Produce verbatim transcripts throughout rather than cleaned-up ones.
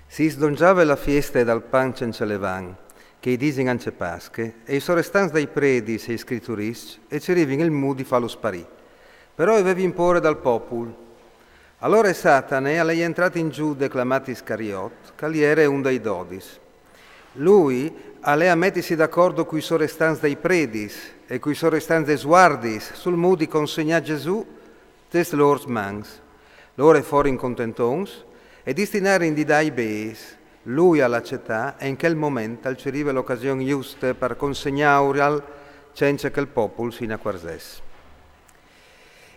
Si sdongiave la fieste dal pan cence levan, che i disin ance Pasche, e i sorestants dai predis e i scrituriscj e cerivin il mût di fâlu sparî. Però i vevin pôre dal popul. Alore Satane al è jentrat in Gjude, clamat Iscariot, che al jere un dai dodis. Lui al è a metisi d'acordo cui sorestants dai predis e cui sorestants des vuardis sul mût di consegnâ Gesù tes lôr mans. Lôr a forin contentons e distinarin di dâi bêçs. Lui al acetà e in chel moment al cerive la ocasion juste par consegnâural cence che il popul si inacuarzès.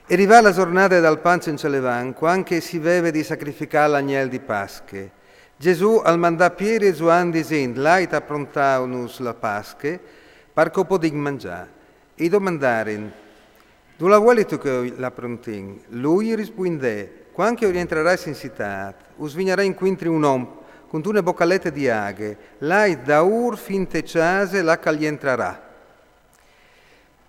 E rivà la zornade dal pan cence levan, cuant che si veve di sacrificâ l'agnel di Pasche. Gesù al mandà Pieri e Zuan disint: Lait a prontânus la Pasche, par che o podìn mangjâ. I domandarin: Dulà vuelistu che la prontìn? Lui i rispuindè: Cuant che o jentrarais in citât, us vignarà incuintri un om cuntune bocalete di aghe, lait daûr fin te cjase là che al jentrarà.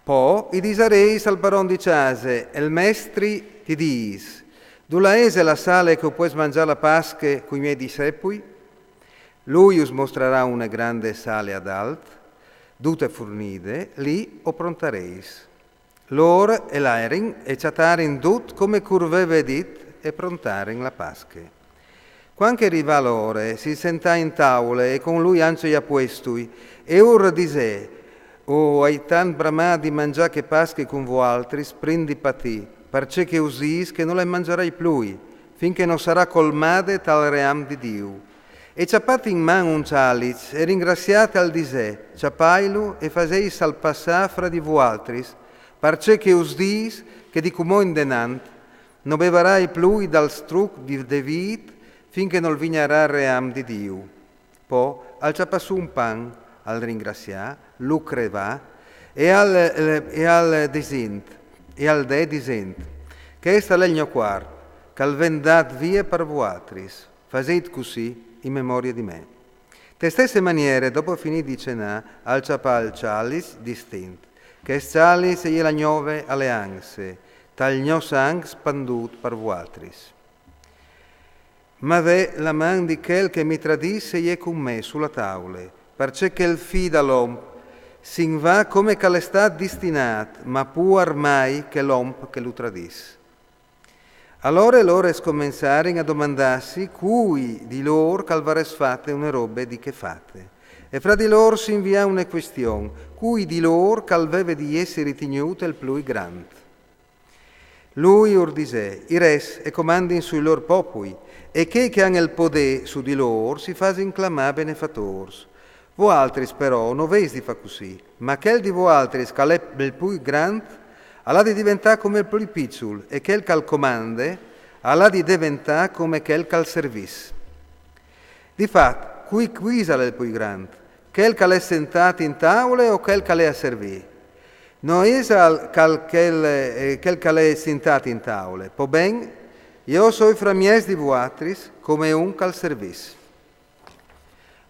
Po i disareis al paron di cjase: Il mestri ti dîs: Dulà ese la sale che o pues mangjâ la Pasche cui miei discepui? Lui us mostrarà une grande sale ad alt, dute furnide, li o prontareis. Lôr e lairin e cjatarin dut come che ur veve dit e prontarin la Pasche. Cuant che rivà l'ore, si sentà in taule e cun lui ance i apuestui, e ur disè: O ai tant bramât di mangjâ chê Pasche cun vualtris prin di patî, parcè che us dîs che no le mangjararai plui, fin che no sarà colmade tal ream di Diu. E cjapat in man un cjaliç, e ringraziât al disè: Cjapailu e fasêisal passâ fra di vualtris, parcè che us dîs che di cumò indenant no bevarai plui dal struc di, de vît, fin che nol vignarà il ream di Diu. Po al cjapà sù un pan, al ringrazià, lu crevà, e al, e al disint, e al dè disint: Chest al è il gno cuarp, che al ven dât vie par vualtris, fasêt cussì in memorie di me. Te stesse maniere, dopo finît di cenâ, al cjapà il cjaliç distint: Chest cjaliç e je la gnove aleance, tal gno sanc spandût par vualtris. Ma ve, la man di chel che mi tradìs e je cun me su la taule, parcè che il Fi dal om si 'nd va come che al è stât distinât, ma puar mai chel om che lu tradìs. Alore lôr a scomençarin a domandâsi cui di lôr che al varès fate une robe di chê fate. E fra di lôr si invià une cuestion: cui di lôr che al veve di jessi ritignût il plui grant? Lui ur disè: I res e comandin sui lôr popui, e chei che a àn il podê su di lôr si fasin clamâ benefatôrs. Voaltris però no vês di fâ cussì, ma chel di voaltris che al è il plui grant al à di deventâ come il plui piçul, e chel che al comande al à di deventâ come chel che al servìs. Di fat, cui, cui isal il plui grant? Chel che al è sentât in taule o chel che al è a servî? No isal chel, chel, eh, chel che al è sentât in taule? Po ben, jo o soi fra mieç di voaltris come un che al servìs.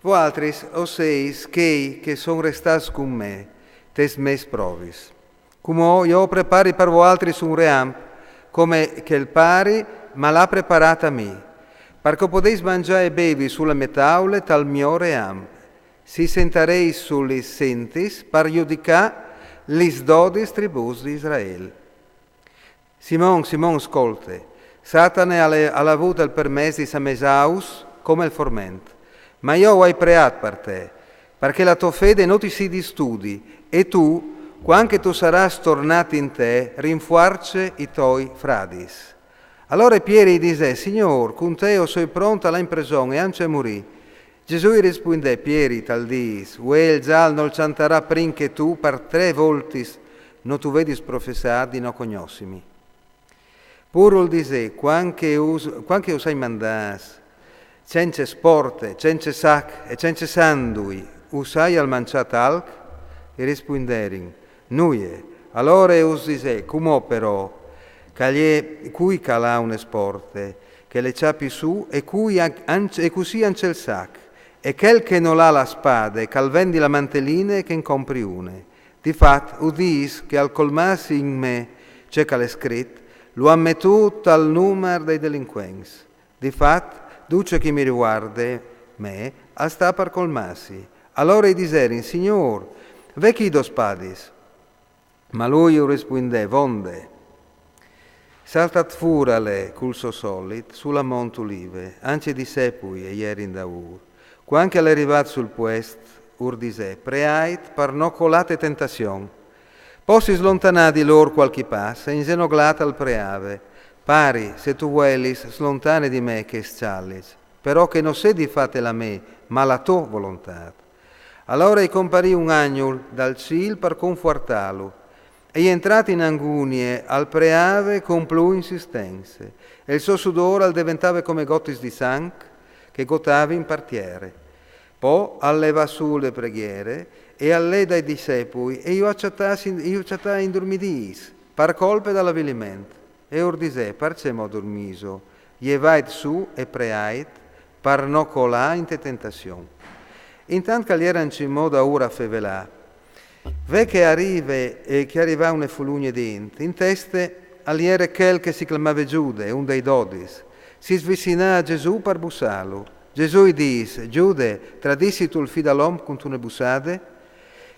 Voaltris o sês chei che a son restâts cun me tes mês provis. Cumò jo o prepari par voaltris un ream, come che il Pari mal à preparât a mi, par che o podês mangjâ e bevi su la mê taule tal gno ream. Si sentarês su lis sintis par judicâ lis dodis tribûs di Israel. Simon, Simon, scolte, Satane al è, al à vût il permès di samesâus come il forment. Ma jo o ai preât par te, parcè che la tô fede no ti si distudi, e tu, cuant che tu sarâs tornât in te, rinfuarce i toi fradis. Alore Pieri i disè: Signôr, cun te o soi pront a lâ in preson e ance a murî. Gesù i rispuindè: Pieri, tal dîs, vuê il gjal nol cjantarà prin che tu par trê voltis no tu vedis professât di no cognossimi. Pûr ul disè: Cuant che us, cuant che us ai mandâts cence sporte, cence sac e cence sandui, us aial mangjât alc? I rispuinderin: Nuie. Alore us disè: Cumò però, che al è cui che al à une sporte, che le cjapi sù, e cui an-, anc-, e cussì ance il sac, e chel che nol à la spade, che al vendi la manteline e che 'nd compri une. Di fat, us dîs che al colmâsi in me ce che al è scrit, lu àn metût tal numar dai delincuents. Di fat, duce chi mi rivuarde me, al sta par colmasi. Alore i diserin: Signôr, ve chi dôs spadis? Ma lui u rispuindè: Vonde. Saltât fûr al è, cul so solit, su la mont Ulive, ancje i discepui e jerin daûr. Cuant che al è rivât sul puest, ur disè: Preait par no colâ te tentazion. Po si slontanà di lôr cualchi pas e inzenoglât al preave: Pari, se tu vuelis, slontane di me chescj çaliçs, però che no sedi fate la mê, ma la tô volontât. Alore i comparì un agnul dal cîl par confuartâlu. E jentrât in angunie al preave cun plui insistence, e il so sudôr al deventave come gotis di sanc che gotavin par tiere. Po al levà sù le preghiere e al lè dai discepui e ju à cjatâts in, ju à cjatâts indurmidîts par colpe dal aviliment. E ur disè: Parcemò durmîso? Jevait sù e preait par no colâ inte tentazion. Intant che al jere ancjemò daûr a fevelâ, ve che a rive e che a rivà une fulugne di int, in teste al jere chel che si clamave Giude, un dai dodis. Si svicinà a Gesù par bussâlu. Gesù i dîs: Giude, tradissistu il fi dal om cuntune bussade?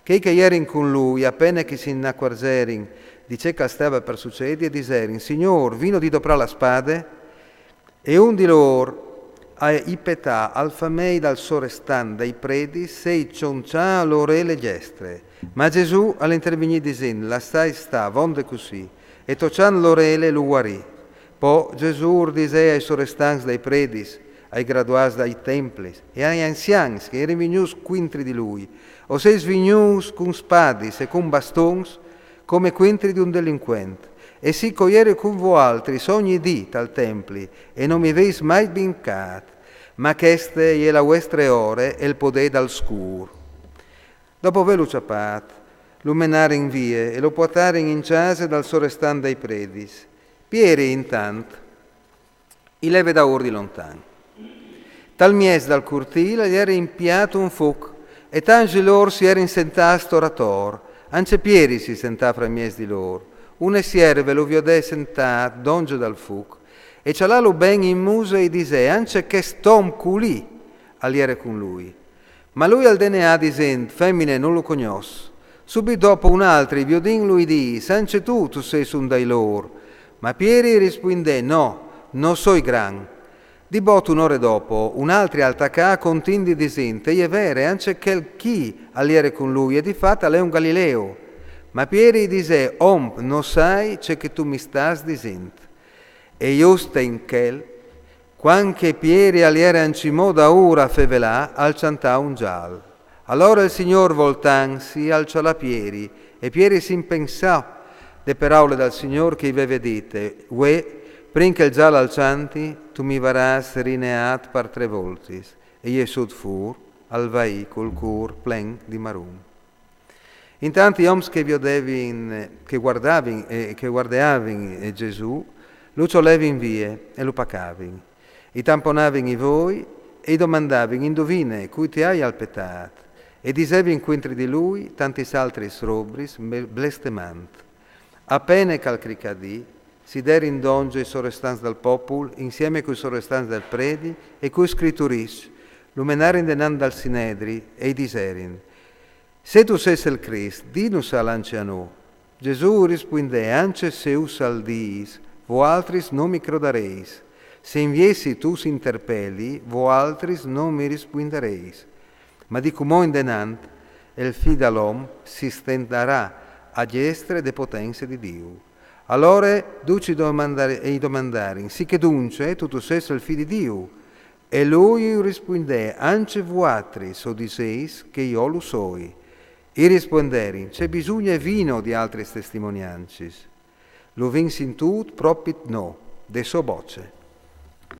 Chei che a jerin cun lui, a pene che si inacuarzerin di ce che al stave par sucedi, a diserin: Signôr, vino di doprâ la spade? E un di lôr, a i petâ, al famei dal sorestant dai predis, se i cionçà la orele diestre. Ma Gesù al intervignì disint: Lassait stâ, vonde cussì. E tocjant la orele lu vuarì. Po Gesù ur disè ai sorestants dai predis, ai graduâts dai templis e ai anzians che a jerin vignûts cuintri di lui: O sês vignûts cun spadis e cun bastons, come cuintri di un delincuent? E sì che o jeri cun voaltris ogni dì tal templi e no mi vês mai bincât. Ma cheste e je la vuestre ore e il podê dal scûr. Dopo vêlu cjapât, lu menarin vie e lu puartarin in cjase dal sorestant dai predis. Pieri, intant, i leve daûr di lontan. Tal mieç dal curtîl al jere impiât un fûc, e tancj di lôr si jerin sentâts tor ator. Ancje Pieri si sentà framieç di lôr. Une sierve lu viodè sentât dongje dal fûc, e cjalâlu ben in muse i disè: Ancje chest om culì al jere cun lui. Ma lui al deneà disint: Femine, no lu cognòs. Subit dopo un altri, viodintlu, i dîs: Ancje tu, tu sês un dai lôr. Ma Pieri i rispuindè: No, no soi grant. Di bot, une ore dopo, un altri al tacà a contindi disint: E je vere, ancje chel chi al jere cun lui, e di fat al è un Galileo. Ma Pieri i disè: Om, no sai ce che tu mi stâs disint. E juste in chel, cuant che Pieri al jere ancjemò daûr a fevelâ, al cjantà un gjal. Alore il Signôr, voltantsi, al cjalà Pieri, e Pieri si impensò de peraule dal Signôr che i veve dite: Vuê, prin che il gjal al cjanti, tu mi varâs rineât par trê voltis. E jessût fûr, al vaì cul cûr plen di marum. Intant i oms che viodevin, che guardavin e che guardeavin, eh, Gesù, lu cjolevin vie e lu pacavin. I tamponavin i voi e i domandavin: Induvine, cui ti aial petât? E disevin cuintri di lui tantis altris robis, me-, blestemant. A pene che al cricà dì, si derin dongje i sorestants dal popul, insiemi cui sorestants dal predi e cui scrituriscj, lu menarin denant dal Sinedri e i diserin: Se tu sês il Crist, dînusal ancje a nô. Gesù u rispuindè: Ancje se us al dîs, voaltris no mi crodareis. Se inviessit us interpeli, voaltris no mi rispuindareis. Ma di cumò indenant il Fi dal om si stendarà a diestre de potence di Diu. Alore ducj i domandar-, e i domandarin: Sì che duncje tu, tu sês il Fi di Diu? E lui u rispuindè: Ancje vuatris o diseis che jo lu soi. I rispuinderin: Ce bisugne vino di altris testimoniancis? Lu vin sintût propit nô, de sô bocje.